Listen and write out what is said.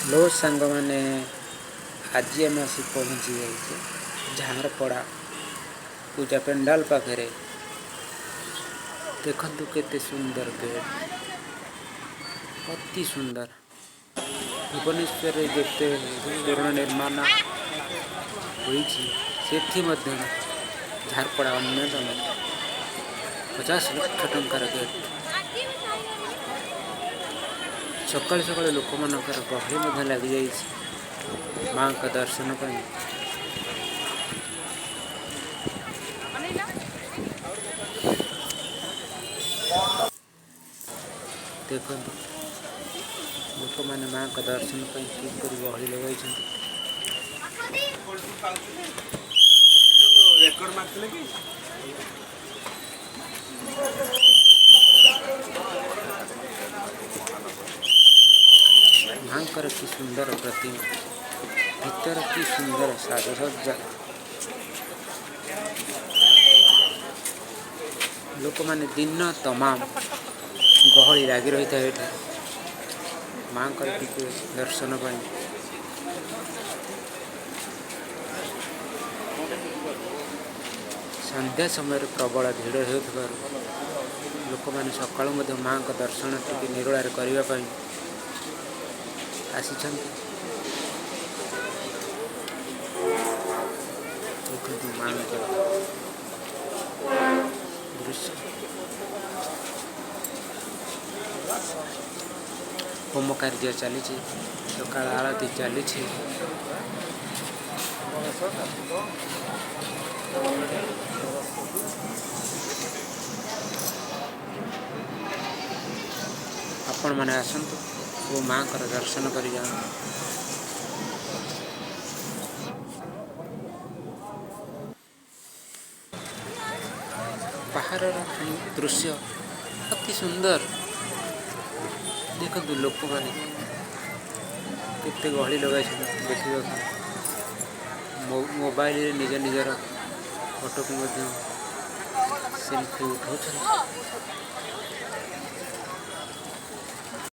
Hello ସାଙ୍ଗମାନେ, ଆଜି ଆମେ ଆସି ପହଞ୍ଚି ଯାଇଛେ ଝାରପଡ଼ା ପୂଜା ପେଣ୍ଡାଲ ପାଖରେ। ଦେଖନ୍ତୁ କେତେ ସୁନ୍ଦର ଗେଟ୍, ଅତି ସୁନ୍ଦର। ଭୁବନେଶ୍ୱରରେ ଯେତେ ତୋରଣ ନିର୍ମାଣ ହୋଇଛି, ସେଥିମଧ୍ୟରୁ ଝାରପଡ଼ା ଅନ୍ୟତମ। 50 ଲକ୍ଷ ଟଙ୍କାର ଗେଟ୍। ସକାଳୁ ସକାଳୁ ଲୋକମାନଙ୍କର ଗହଳି ମଧ୍ୟ ଲାଗିଯାଇଛି ମାଙ୍କ ଦର୍ଶନ ପାଇଁ। ଦେଖନ୍ତୁ, ଲୋକମାନେ ମାଙ୍କ ଦର୍ଶନ ପାଇଁ କିପରି ଗହଳି ଲଗାଇଛନ୍ତି। ରେକର୍ଡ ମାରିଥିଲେ କି? ମାଙ୍କର କି ସୁନ୍ଦର ପ୍ରତିମା, ଭିତରେ କି ସୁନ୍ଦର ସାଜସଜ୍ଜା! ଲୋକମାନେ ଦିନ ତମାମ ଗହଳି ଲାଗି ରହିଥାଏ ଏଠାରେ ମାଙ୍କର ଟିକେ ଦର୍ଶନ ପାଇଁ। ସନ୍ଧ୍ୟା ସମୟରେ ପ୍ରବଳ ଭିଡ଼ ହେଉଥିବାରୁ ଲୋକମାନେ ସକାଳୁ ମଧ୍ୟ ମାଙ୍କ ଦର୍ଶନ ଟିକେ ନିରୋଳାରେ କରିବା ପାଇଁ ଆସିଛନ୍ତି। ଦେଖନ୍ତୁ ମାଙ୍କର ଦୃଶ୍ୟ। ହୋମ କାର୍ଯ୍ୟ ଚାଲିଛି, ସକାଳ ଆଳତି ଚାଲିଛି। ଆପଣମାନେ ଆସନ୍ତୁ ଓ ମାଙ୍କର ଦର୍ଶନ କରି ଯାଆନ୍ତୁ। ବାହାରର ଦୃଶ୍ୟ ଅତି ସୁନ୍ଦର। ଦେଖନ୍ତୁ, ଲୋକମାନେ କେତେ ଗହଳି ଲଗାଇଛନ୍ତି ଦେଖିବାକୁ। ମୋବାଇଲରେ ନିଜ ନିଜର ଫଟୋକୁ ମଧ୍ୟ ସେଲ୍ଫି ଉଠାଉଛନ୍ତି।